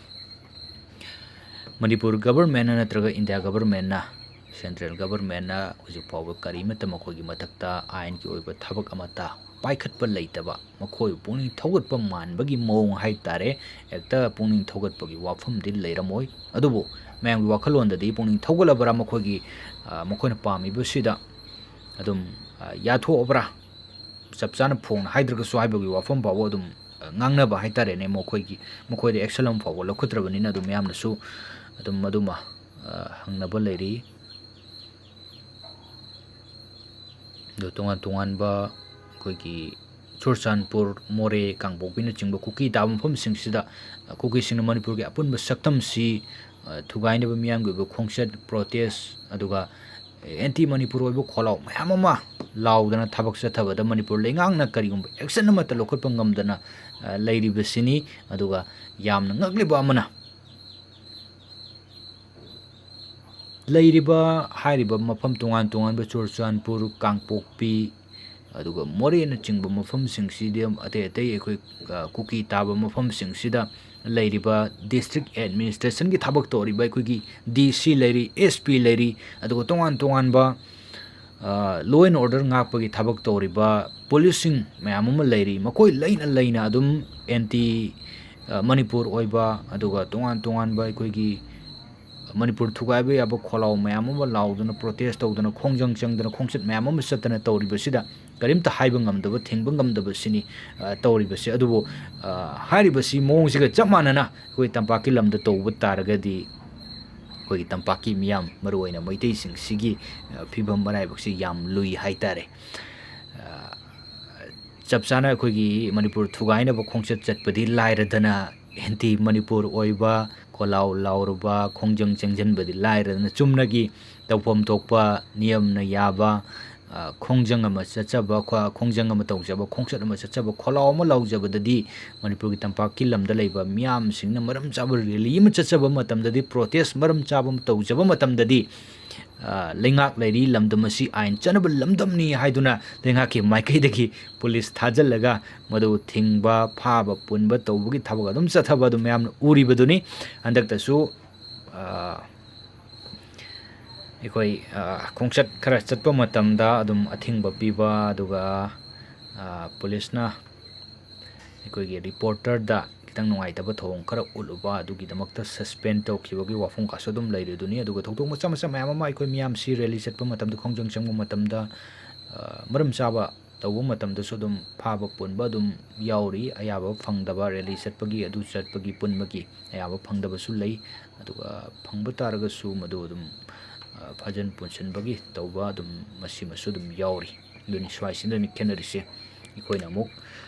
ꯃꯅꯤꯄꯨꯔ governmentꯅ ꯅꯠꯇ꯭ꯔꯒ ꯏꯟꯗꯤꯌꯥ governmentꯅ, central governmentꯅ ꯍꯧꯖꯤꯛ ꯐꯥꯎꯕ ꯀꯔꯤꯃꯠꯇ ꯃꯈꯣꯏꯒꯤ ꯃꯊꯛꯇ ꯑꯥꯏꯟꯒꯤ ꯑꯣꯏꯕ ꯊꯕꯛ ꯑꯃꯠꯇ ꯄꯥꯏꯈꯠꯄ ꯂꯩꯇꯕ, ꯃꯈꯣꯏꯕꯨ ꯄꯨꯛꯅꯤꯡ ꯊꯧꯒꯠꯄ ꯃꯥꯟꯕꯒꯤ ꯃꯑꯣꯡ ꯍꯥꯏ ꯇꯥꯔꯦ꯫ ꯍꯦꯛꯇ ꯄꯨꯛꯅꯤꯡ ꯊꯧꯒꯠꯄꯒꯤ ꯋꯥꯐꯝꯗꯤ ꯂꯩꯔꯝꯃꯣꯏ, ꯑꯗꯨꯕꯨ ꯃꯌꯥꯝꯒꯤ ꯋꯥꯈꯜꯂꯣꯟꯗꯗꯤ ꯄꯨꯛꯅꯤꯡ ꯊꯧꯒꯠꯂꯕ꯭ꯔꯥ, ꯃꯈꯣꯏꯒꯤ, ꯑ, ꯃꯈꯣꯏꯅ ꯄꯥꯝꯃꯤꯕꯁꯤꯗ ꯑꯗꯨꯝ, ꯑ, ꯌꯥꯊꯣꯛꯑꯕ꯭ꯔꯥ, ꯆꯞ ꯆꯥꯅ ꯐꯣꯡꯅ ꯍꯥꯏꯗ꯭ꯔꯒꯁꯨ ꯍꯥꯏꯕꯒꯤ ꯋꯥꯐꯝ ꯐꯥꯎꯕ ꯑꯗꯨꯝ, ꯑ, ꯉꯥꯡꯅꯕ ꯍꯥꯏ ꯇꯥꯔꯦꯅꯦ꯫ ꯃꯈꯣꯏꯒꯤ, ꯃꯈꯣꯏꯗ action ꯑꯃ ꯐꯥꯎꯕ ꯂꯧꯈꯠꯇ꯭ꯔꯕꯅꯤꯅ ꯑꯗꯨꯝ ꯃꯌꯥꯝꯅꯁꯨ ꯑꯗꯨꯝ ꯃꯗꯨꯃ, ꯑ, ꯍꯪꯅꯕ ꯂꯩꯔꯤ꯫ ꯑꯗꯣ ꯇꯣꯉꯥꯟ ꯇꯣꯉꯥꯟꯕ ꯑꯩꯈꯣꯏꯒꯤ ꯆꯨꯔꯆꯥꯟꯄꯨꯔ, ꯃꯣꯔꯦ, ꯀꯥꯡꯄꯣꯛꯄꯤꯅꯆꯤꯡꯕ ꯀꯨꯀꯤ ꯇꯥꯕ ꯃꯐꯝꯁꯤꯡꯁꯤꯗ, ꯑ, ꯀꯨꯀꯤꯁꯤꯡꯅ ꯃꯅꯤꯄꯨꯔꯒꯤ ꯑꯄꯨꯟꯕ ꯁꯛꯇꯝꯁꯤ, ꯑ, ꯊꯨꯒꯥꯏꯅꯕ ꯃꯤꯌꯥꯝꯒꯤ ꯑꯣꯏꯕ ꯈꯣꯡꯆꯠ, protest, ꯑꯗꯨꯒ ꯑꯦꯟꯇꯤ ꯃꯅꯤꯄꯨꯔ ꯑꯣꯏꯕ ꯈꯣꯜꯂꯥꯎ ꯃꯌꯥꯝ ꯑꯃ ꯂꯥꯎꯗꯅ ꯊꯕꯛ ꯆꯠꯊꯕꯗ ꯃꯅꯤꯄꯨꯔ ꯂꯩꯉꯥꯛꯅ ꯀꯔꯤꯒꯨꯝꯕ action ꯑꯃꯠꯇ ꯂꯧꯈꯠꯄ ꯉꯝꯗꯅ, ꯑ, ꯂꯩꯔꯤꯕꯁꯤꯅꯤ꯫ ꯑꯗꯨꯒ ꯌꯥꯝꯅ ꯉꯛꯂꯤꯕ ꯑꯃꯅ, ꯂꯩꯔꯤꯕ, ꯍꯥꯏꯔꯤꯕ ꯃꯐꯝ ꯇꯣꯉꯥꯟ ꯇꯣꯉꯥꯟꯕ ꯆꯨꯔꯆꯥꯟꯄꯨꯔ, ꯀꯥꯡꯄꯣꯛꯄꯤ, ꯑꯗꯨꯒ ꯃꯣꯔꯦꯅꯆꯤꯡꯕ ꯃꯐꯝꯁꯤꯡꯁꯤꯗꯤ, ꯑꯇꯩ ꯑꯇꯩ ꯑꯩꯈꯣꯏ, ꯑ, ꯀꯨꯀꯤ ꯇꯥꯕ ꯃꯐꯝꯁꯤꯡꯁꯤꯗ ꯂꯩꯔꯤꯕ district administrationꯒꯤ ꯊꯕꯛ ꯇꯧꯔꯤꯕ ꯑꯩꯈꯣꯏꯒꯤ DC ꯂꯩꯔꯤ, SP ꯂꯩꯔꯤ, ꯑꯗꯨꯒ ꯇꯣꯉꯥꯟ ꯇꯣꯉꯥꯟꯕ, ꯑ, law and order ꯉꯥꯛꯄꯒꯤ ꯊꯕꯛ ꯇꯧꯔꯤꯕ policeꯁꯤꯡ ꯃꯌꯥꯝ ꯑꯃ ꯂꯩꯔꯤ꯫ ꯃꯈꯣꯏ ꯂꯩꯅ ꯂꯩꯅ ꯑꯗꯨꯝ ꯑꯦꯟꯇꯤ, ꯑ, ꯃꯅꯤꯄꯨꯔ ꯑꯣꯏꯕ, ꯑꯗꯨꯒ ꯇꯣꯉꯥꯟ ꯇꯣꯉꯥꯟꯕ ꯑꯩꯈꯣꯏꯒꯤ ꯃꯅꯤꯄꯨꯔ ꯊꯨꯒꯥꯏꯕ ꯌꯥꯕ ꯈꯣꯜꯂꯥꯎ ꯃꯌꯥꯝ ꯑꯃ ꯂꯥꯎꯗꯅ, protest ꯇꯧꯗꯅ, ꯈꯣꯡꯖꯪ ꯆꯪꯗꯅ, ꯈꯣꯡꯆꯠ ꯃꯌꯥꯝ ꯑꯃ ꯆꯠꯇꯅ ꯇꯧꯔꯤꯕꯁꯤꯗ ꯀꯔꯤꯝꯇ ꯍꯥꯏꯕ ꯉꯝꯗꯕ, ꯊꯤꯡꯕ ꯉꯝꯗꯕꯁꯤꯅꯤ, ꯑ, ꯇꯧꯔꯤꯕꯁꯤ꯫ ꯑꯗꯨꯕꯨ, ꯑ, ꯍꯥꯏꯔꯤꯕꯁꯤ ꯃꯑꯣꯡꯁꯤꯒ ꯆꯞ ꯃꯥꯟꯅꯅ ꯑꯩꯈꯣꯏ ꯇꯝꯄꯥꯛꯀꯤ ꯂꯝꯗ ꯇꯧꯕ ꯇꯥꯔꯒꯗꯤ, ꯑꯩꯈꯣꯏꯒꯤ ꯇꯝꯄꯥꯛꯀꯤ ꯃꯤꯌꯥꯝ, ꯃꯔꯨꯑꯣꯏꯅ ꯃꯩꯇꯩꯁꯤꯡꯁꯤꯒꯤ, ꯑ, ꯐꯤꯕꯝ ꯃꯔꯥꯏꯕꯛꯁꯤ ꯌꯥꯝ ꯂꯨꯏ ꯍꯥꯏꯇꯥꯔꯦ꯫ ꯑ, ꯆꯞ ꯆꯥꯅ ꯑꯩꯈꯣꯏꯒꯤ ꯃꯅꯤꯄꯨꯔ ꯊꯨꯒꯥꯏꯅꯕ ꯈꯣꯡꯆꯠ ꯆꯠꯄꯗꯤ ꯂꯥꯏꯔꯗꯅ, ꯑꯦꯟꯇꯤ ꯃꯅꯤꯄꯨꯔ ꯑꯣꯏꯕ, ꯈꯣꯜꯂꯥꯎ ꯂꯥꯎꯔꯨꯕ, ꯈꯣꯡꯖꯪ ꯆꯪꯁꯤꯟꯕꯗꯤ ꯂꯥꯏꯔꯗꯅ, ꯆꯨꯝꯅꯒꯤ ꯇꯧꯐꯝ ꯊꯣꯛꯄ, ꯅꯤꯌꯝꯅ ꯌꯥꯕ, ꯑ, ꯈꯣꯡꯖꯪ ꯑꯃ ꯆꯠꯆꯕ, ꯈꯣ-, ꯈꯣꯡꯖꯪ ꯑꯃ ꯇꯧꯖꯕ, ꯈꯣꯡꯆꯠ ꯑꯃ ꯆꯠꯆꯕ, ꯈꯣꯜꯂꯥꯎ ꯑꯃ ꯂꯥꯎꯖꯕꯗꯗꯤ, ꯃꯅꯤꯄꯨꯔꯒꯤ ꯇꯝꯄꯥꯛꯀꯤ ꯂꯝꯗ ꯂꯩꯕ ꯃꯤꯌꯥꯝꯁꯤꯡꯅ ꯃꯔꯝ ꯆꯥꯕ rally ꯑꯃ ꯆꯠꯆꯕ ꯃꯇꯝꯗꯗꯤ, protest ꯃꯔꯝ ꯆꯥꯕ ꯑꯃ ꯇꯧꯖꯕ ꯃꯇꯝꯗꯗꯤ, ꯑ, ꯂꯩꯉꯥꯛ ꯂꯩꯔꯤ, ꯂꯝꯗꯝ ꯑꯁꯤ ꯑꯥꯏꯟ ꯆꯠꯅꯕ ꯂꯝꯗꯝꯅꯤ ꯍꯥꯏꯗꯨꯅ ꯂꯩꯉꯥꯛꯀꯤ ꯃꯥꯏꯀꯩꯗꯒꯤ ꯄꯨꯂꯤꯁ ꯊꯥꯖꯤꯜꯂꯒ ꯃꯗꯨ ꯊꯤꯡꯕ, ꯐꯥꯕ, ꯄꯨꯟꯕ ꯇꯧꯕꯒꯤ ꯊꯕꯛ ꯑꯗꯨꯝ ꯆꯠꯊꯕ ꯑꯗꯨ ꯃꯌꯥꯝꯅ ꯎꯔꯤꯕꯗꯨꯅꯤ꯫ ꯍꯟꯗꯛꯇꯁꯨ, ꯑ, ꯑꯩꯈꯣꯏ, ꯑ, ꯈꯣꯡꯆꯠ ꯈꯔ ꯆꯠꯄ ꯃꯇꯝꯗ ꯑꯗꯨꯝ ꯑꯊꯤꯡꯕ ꯄꯤꯕ, ꯑꯗꯨꯒ, ꯑ, ꯄꯨꯂꯤꯁꯅ ꯑꯩꯈꯣꯏꯒꯤ reporterꯗ ꯈꯤꯇꯪ ꯅꯨꯡꯉꯥꯏꯇꯕ ꯊꯧꯑꯣꯡ ꯈꯔ ꯎꯠꯂꯨꯕ, ꯑꯗꯨꯒꯤꯗꯃꯛꯇ suspend ꯇꯧꯈꯤꯕꯒꯤ ꯋꯥꯐꯝ ꯀꯥꯁꯨ ꯑꯗꯨꯝ ꯂꯩꯔꯤꯗꯨꯅꯤ꯫ ꯑꯗꯨꯒ ꯊꯧꯗꯣꯛ ꯃꯆꯥ ꯃꯆꯥ ꯃꯌꯥꯝ ꯑꯃ ꯑꯩꯈꯣꯏ ꯃꯤꯌꯥꯝꯁꯤ rally ꯆꯠꯄ ꯃꯇꯝꯗ, ꯈꯣꯡꯖꯪ ꯆꯪꯕ ꯃꯇꯝꯗ, ꯑ, ꯃꯔꯝ ꯆꯥꯕ ꯇꯧꯕ ꯃꯇꯝꯗꯁꯨ ꯑꯗꯨꯝ ꯐꯥꯕ ꯄꯨꯟꯕ ꯑꯗꯨꯝ ꯌꯥꯎꯔꯤ꯫ ꯑꯌꯥꯕ ꯐꯪꯗꯕ, rally ꯆꯠꯄꯒꯤ, ꯑꯗꯨ ꯆꯠꯄꯒꯤ, ꯄꯨꯟꯕꯒꯤ ꯑꯌꯥꯕ ꯐꯪꯗꯕꯁꯨ ꯂꯩ꯫ ꯑꯗꯨꯒ ꯐꯪꯕ ꯇꯥꯔꯒꯁꯨ ꯃꯗꯨ ꯑꯗꯨꯝ, ꯑ, ꯐꯥꯖꯤꯟ ꯄꯨꯟꯁꯤꯟꯕꯒꯤ ꯇꯧꯕ ꯑꯗꯨꯝ ꯃꯁꯤꯃꯁꯨ ꯑꯗꯨꯝ ꯌꯥꯎꯔꯤ꯫ ꯑꯗꯨꯅꯤ ꯁ꯭ꯋꯥꯏꯁꯤꯗꯅꯤ ꯈꯦꯠꯅꯔꯤꯁꯦ꯫ ꯑꯩꯈꯣꯏꯅ ꯑꯃꯨꯛ,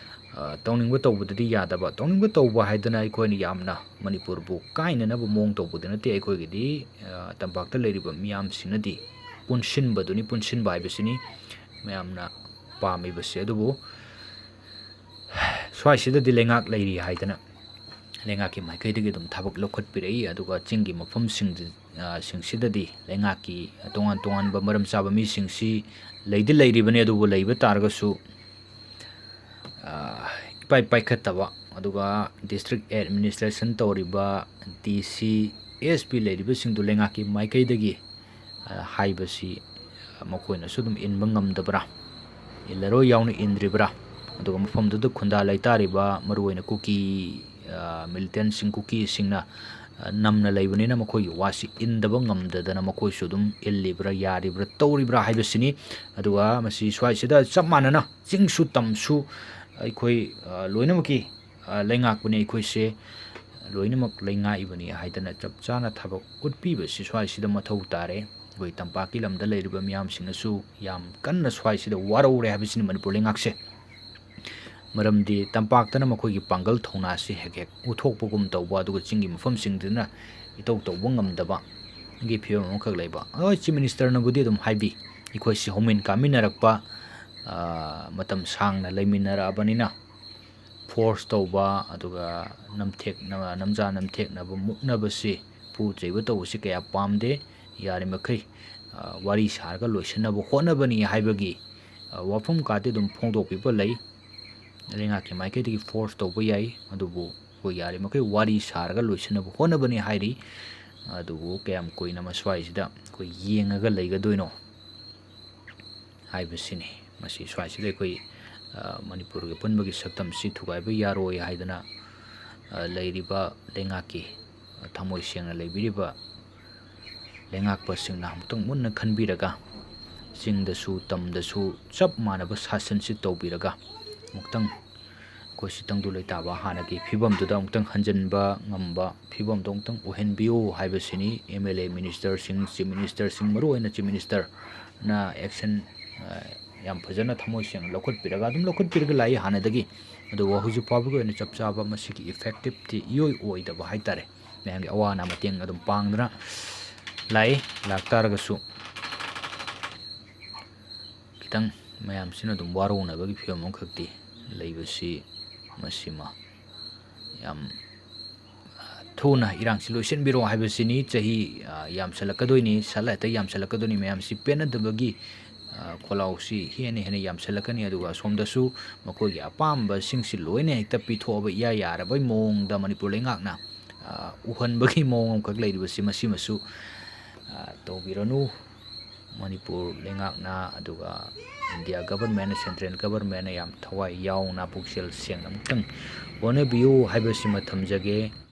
ꯑ, ꯇꯧꯅꯤꯡꯕ ꯇꯧꯕꯗꯗꯤ ꯌꯥꯗꯕ꯫ ꯇꯧꯅꯤꯡꯕ ꯇꯧꯕ ꯍꯥꯏꯗꯅ ꯑꯩꯈꯣꯏꯅ ꯌꯥꯝꯅ ꯃꯅꯤꯄꯨꯔꯕꯨ ꯀꯥꯏꯅꯅꯕ ꯃꯑꯣꯡ ꯇꯧꯕꯗꯤ ꯅꯠꯇꯦ꯫ ꯑꯩꯈꯣꯏꯒꯤꯗꯤ, ꯑ, ꯇꯝꯄꯥꯛꯇ ꯂꯩꯔꯤꯕ ꯃꯤꯌꯥꯝꯁꯤꯅꯗꯤ ꯄꯨꯟꯁꯤꯟꯕꯗꯨꯅꯤ, ꯄꯨꯟꯁꯤꯟꯕ ꯍꯥꯏꯕꯁꯤꯅꯤ ꯃꯌꯥꯝꯅ ꯄꯥꯝꯃꯤꯕꯁꯦ꯫ ꯑꯗꯨꯕꯨ ꯁ꯭ꯋꯥꯏꯁꯤꯗꯗꯤ ꯂꯩꯉꯥꯛ ꯂꯩꯔꯤ ꯍꯥꯏꯗꯅ ꯂꯩꯉꯥꯛꯀꯤ ꯃꯥꯏꯀꯩꯗꯒꯤ ꯑꯗꯨꯝ ꯊꯕꯛ ꯂꯧꯈꯠꯄꯤꯔꯛꯏ꯫ ꯑꯗꯨꯒ ꯆꯤꯡꯒꯤ ꯃꯐꯝꯁꯤꯡ, ꯑ, ꯁꯤꯡꯁꯤꯗꯗꯤ ꯂꯩꯉꯥꯛꯀꯤ ꯇꯣꯉꯥꯟ ꯇꯣꯉꯥꯟꯕ ꯃꯔꯝ ꯆꯥꯕ ꯃꯤꯁꯤꯡꯁꯤ ꯂꯩꯗꯤ ꯂꯩꯔꯤꯕꯅꯤ, ꯑꯗꯨꯕꯨ ꯂꯩꯕ ꯇꯥꯔꯒꯁꯨ, ꯑ, ꯏꯄꯥꯏ ꯄꯥꯏꯈꯠꯇꯕ, ꯑꯗꯨꯒ district administration ꯇꯧꯔꯤꯕ D C, S P ꯂꯩꯔꯤꯕꯁꯤꯡꯗꯨ ꯂꯩꯉꯥꯛꯀꯤ ꯃꯥꯏꯀꯩꯗꯒꯤ, ꯑ, ꯍꯥꯏꯕꯁꯤ, ꯑ, ꯃꯈꯣꯏꯅꯁꯨ ꯑꯗꯨꯝ ꯏꯟꯕ ꯉꯝꯗꯕ꯭ꯔꯥ, ꯏꯜꯂꯔꯣꯏ ꯌꯥꯎꯅ ꯏꯟꯗ꯭ꯔꯤꯕ꯭ꯔꯥ, ꯑꯗꯨꯒ ꯃꯐꯝꯗꯨꯗ ꯈꯨꯟꯗꯥ ꯂꯩꯇꯥꯔꯤꯕ ꯃꯔꯨꯑꯣꯏꯅ ꯀꯨꯀꯤ, ꯑ, militantꯁꯤꯡ, ꯀꯨꯀꯤꯁꯤꯡꯅ, ꯑ, ꯅꯝꯅ ꯂꯩꯕꯅꯤꯅ ꯃꯈꯣꯏꯒꯤ ꯋꯥꯁꯤ ꯏꯟꯗꯕ ꯉꯝꯗꯗꯅ ꯃꯈꯣꯏꯁꯨ ꯑꯗꯨꯝ ꯏꯜꯂꯤꯕ꯭ꯔꯥ, ꯌꯥꯔꯤꯕ꯭ꯔꯥ, ꯇꯧꯔꯤꯕ꯭ꯔꯥ ꯍꯥꯏꯕꯁꯤꯅꯤ꯫ ꯑꯗꯨꯒ ꯃꯁꯤ ꯁ꯭ꯋꯥꯏꯁꯤꯗ ꯆꯞ ꯃꯥꯟꯅꯅ ꯆꯤꯡꯁꯨ ꯇꯝꯁꯨ ꯑꯩꯈꯣꯏ, ꯑ, ꯂꯣꯏꯅꯃꯛꯀꯤ, ꯑ, ꯂꯩꯉꯥꯛꯄꯅꯤ, ꯑꯩꯈꯣꯏꯁꯦ ꯂꯣꯏꯅꯃꯛ ꯂꯩꯉꯥꯛꯏꯕꯅꯤ ꯍꯥꯏꯗꯅ ꯆꯞ ꯆꯥꯅ ꯊꯕꯛ ꯎꯠꯄꯤꯕꯁꯤ ꯁ꯭ꯋꯥꯏꯁꯤꯗ ꯃꯊꯧ ꯇꯥꯔꯦ꯫ ꯑꯩꯈꯣꯏ ꯇꯝꯄꯥꯛꯀꯤ ꯂꯝꯗ ꯂꯩꯔꯤꯕ ꯃꯤꯌꯥꯝꯁꯤꯡꯅꯁꯨ ꯌꯥꯝ ꯀꯟꯅ ꯁ꯭ꯋꯥꯏꯁꯤꯗ ꯋꯥꯔꯧꯔꯦ ꯍꯥꯏꯕꯁꯤꯅꯤ ꯃꯅꯤꯄꯨꯔ ꯂꯩꯉꯥꯛꯁꯦ꯫ ꯃꯔꯝꯗꯤ ꯇꯝꯄꯥꯛꯇꯅ ꯃꯈꯣꯏꯒꯤ ꯄꯥꯡꯒꯜ ꯊꯧꯅꯥꯁꯤ ꯍꯦꯛ ꯍꯦꯛ ꯎꯠꯊꯣꯛꯄꯒꯨꯝ ꯇꯧꯕ, ꯑꯗꯨꯒ ꯆꯤꯡꯒꯤ ꯃꯐꯝꯁꯤꯡꯗꯨꯅ ꯏꯇꯧ ꯇꯧꯕ ꯉꯝꯗꯕꯒꯤ ꯐꯤꯕꯝ ꯑꯃꯈꯛ ꯂꯩꯕ꯫ ꯍꯣꯏ, Chief Ministerꯅꯕꯨꯗꯤ ꯑꯗꯨꯝ ꯍꯥꯏꯕꯤ, ꯑꯩꯈꯣꯏꯁꯤ ꯍꯧꯃꯤꯟ ꯀꯥꯃꯤꯟꯅꯔꯛꯄ, ꯑ, ꯃꯇꯝ ꯁꯥꯡꯅ ꯂꯩꯃꯤꯟꯅꯔꯛꯑꯕꯅꯤꯅ force ꯇꯧꯕ, ꯑꯗꯨꯒ ꯅꯝꯊꯦꯛꯅ-, ꯅꯝꯖꯥ ꯅꯝꯊꯦꯛꯅꯕ, ꯃꯨꯛꯅꯕꯁꯤ, ꯄꯨ ꯆꯩꯕ ꯇꯧꯕꯁꯤ ꯀꯌꯥ ꯄꯥꯝꯗꯦ꯫ ꯌꯥꯔꯤꯃꯈꯩ, ꯑ, ꯋꯥꯔꯤ ꯁꯥꯔꯒ ꯂꯣꯏꯁꯤꯟꯅꯕ ꯍꯣꯠꯅꯕꯅꯤ ꯍꯥꯏꯕꯒꯤ, ꯑ, ꯋꯥꯐꯝ ꯀꯥꯗꯤ ꯑꯗꯨꯝ ꯐꯣꯡꯗꯣꯛꯄꯤꯕ ꯂꯩ꯫ ꯂꯩꯉꯥꯛꯀꯤ ꯃꯥꯏꯀꯩꯗꯒꯤ force ꯇꯧꯕ ꯌꯥꯏ, ꯑꯗꯨꯕꯨ ꯑꯩꯈꯣꯏ ꯌꯥꯔꯤꯃꯈꯩ ꯋꯥꯔꯤ ꯁꯥꯔꯒ ꯂꯣꯏꯁꯤꯟꯅꯕ ꯍꯣꯠꯅꯕꯅꯤ ꯍꯥꯏꯔꯤ꯫ ꯑꯗꯨꯕꯨ ꯀꯌꯥꯝ ꯀꯨꯏꯅ ꯃꯁ꯭ꯋꯥꯏꯁꯤꯗ ꯑꯩꯈꯣꯏ ꯌꯦꯡꯉꯒ ꯂꯩꯒꯗꯣꯏꯅꯣ ꯍꯥꯏꯕꯁꯤꯅꯤ꯫ ꯃꯁꯤ ꯁ꯭ꯋꯥꯏꯁꯤꯗ ꯑꯩꯈꯣꯏ, ꯑ, ꯃꯅꯤꯄꯨꯔꯒꯤ ꯑꯄꯨꯟꯕꯒꯤ ꯁꯛꯇꯝꯁꯤ ꯊꯨꯒꯥꯏꯕ ꯌꯥꯔꯣꯏ ꯍꯥꯏꯗꯅ, ꯑ, ꯂꯩꯔꯤꯕ ꯂꯩꯉꯥꯛꯀꯤ, ꯑ, ꯊꯃꯣꯏ ꯁꯦꯡꯅ ꯂꯩꯕꯤꯔꯤꯕ ꯂꯩꯉꯥꯛꯄꯁꯤꯡꯅ ꯑꯃꯨꯛꯇꯪ ꯃꯨꯟꯅ ꯈꯟꯕꯤꯔꯒ, ꯆꯤꯡꯗꯁꯨ ꯇꯝꯗꯁꯨ ꯆꯞ ꯃꯥꯟꯅꯕ ꯁꯥꯁꯟꯁꯤ ꯇꯧꯕꯤꯔꯒ, ꯑꯃꯨꯛꯇꯪ ꯑꯩꯈꯣꯏꯁꯤ ꯇꯪꯗꯨ ꯂꯩꯇꯥꯕ ꯍꯥꯟꯅꯒꯤ ꯐꯤꯕꯝꯗꯨꯗ ꯑꯃꯨꯛꯇꯪ ꯍꯟꯖꯤꯟꯕ ꯉꯝꯕ ꯐꯤꯕꯝꯗꯣ ꯑꯃꯨꯛꯇꯪ ꯑꯣꯏꯍꯟꯕꯤꯌꯨ ꯍꯥꯏꯕꯁꯤꯅꯤ꯫ M L A ministerꯁꯤꯡ, Chief Ministerꯁꯤꯡ, ꯃꯔꯨꯑꯣꯏꯅ Chief Ministerꯅ action, ꯑ, ꯌꯥꯝ ꯐꯖꯅ ꯊꯃꯣꯏ ꯁꯦꯡꯅ ꯂꯧꯈꯠꯄꯤꯔꯒ ꯑꯗꯨꯝ ꯂꯧꯈꯠꯄꯤꯔꯒ ꯂꯥꯛꯏ ꯍꯥꯟꯅꯗꯒꯤ꯫ ꯑꯗꯨꯕꯨ ꯍꯧꯖꯤꯛ ꯐꯥꯎꯕꯒꯤ ꯑꯣꯏꯅ ꯆꯞ ꯆꯥꯕ ꯃꯁꯤꯒꯤ effectiveꯇꯤ ꯏꯑꯣꯏ ꯑꯣꯏꯗꯕ ꯍꯥꯏꯇꯥꯔꯦ꯫ ꯃꯌꯥꯝꯒꯤ ꯑꯋꯥ ꯑꯅꯥ ꯃꯇꯦꯡ ꯑꯗꯨꯝ ꯄꯥꯡꯗꯅ ꯂꯥꯛꯏ꯫ ꯂꯥꯛꯇꯥꯔꯒꯁꯨ ꯈꯤꯇꯪ ꯃꯌꯥꯝꯁꯤꯅ ꯑꯗꯨꯝ ꯋꯥꯔꯧꯅꯕꯒꯤ ꯐꯤꯕꯝ ꯑꯃꯈꯛꯇꯤ ꯂꯩꯕꯁꯤ, ꯃꯁꯤꯃ ꯌꯥꯝ ꯊꯨꯅ ꯏꯔꯥꯡꯁꯤ ꯂꯣꯏꯁꯤꯟꯕꯤꯔꯣ ꯍꯥꯏꯕꯁꯤꯅꯤ꯫ ꯆꯍꯤ, ꯑ, ꯌꯥꯝꯁꯜꯂꯛꯀꯗꯣꯏꯅꯤ, ꯁꯠ ꯍꯦꯛꯇ ꯌꯥꯝꯁꯜꯂꯛꯀꯗꯣꯏꯅꯤ꯫ ꯃꯌꯥꯝꯁꯤ ꯄꯦꯟꯅꯗꯕꯒꯤ, ꯑ, ꯈꯣꯜꯂꯥꯎꯁꯤ ꯍꯦꯟꯅ ꯍꯦꯟꯅ ꯌꯥꯝꯁꯜꯂꯛꯀꯅꯤ꯫ ꯑꯗꯨꯒ ꯑꯁꯣꯝꯗꯁꯨ ꯃꯈꯣꯏꯒꯤ ꯑꯄꯥꯝꯕꯁꯤꯡꯁꯤ ꯂꯣꯏꯅ ꯍꯦꯛꯇ ꯄꯤꯊꯣꯛꯑꯕ ꯏꯌꯥ ꯌꯥꯔꯕꯩ ꯃꯑꯣꯡꯗ ꯃꯅꯤꯄꯨꯔ ꯂꯩꯉꯥꯛꯅ, ꯑ, ꯎꯍꯟꯕꯒꯤ ꯃꯑꯣꯡ ꯑꯃꯈꯛ ꯂꯩꯔꯤꯕꯁꯤ, ꯃꯁꯤꯃꯁꯨ, ꯑ, ꯇꯧꯕꯤꯔꯅꯨ꯫ ꯃꯅꯤꯄꯨꯔ ꯂꯩꯉꯥꯛꯅ, ꯑꯗꯨꯒ ꯏꯟꯗꯤꯌꯥ ꯒꯕꯔꯃꯦꯟꯅ, ꯁꯦꯟꯇ꯭ꯔꯦꯜ ꯒꯕꯔꯃꯦꯟꯅ ꯌꯥꯝ ꯊꯋꯥꯏ ꯌꯥꯎꯅ, ꯄꯨꯛꯆꯦꯜ ꯁꯦꯡꯅ ꯑꯃꯨꯛꯇꯪ ꯍꯣꯠꯅꯕꯤꯌꯨ ꯍꯥꯏꯕꯁꯤꯃ ꯊꯝꯖꯒꯦ꯫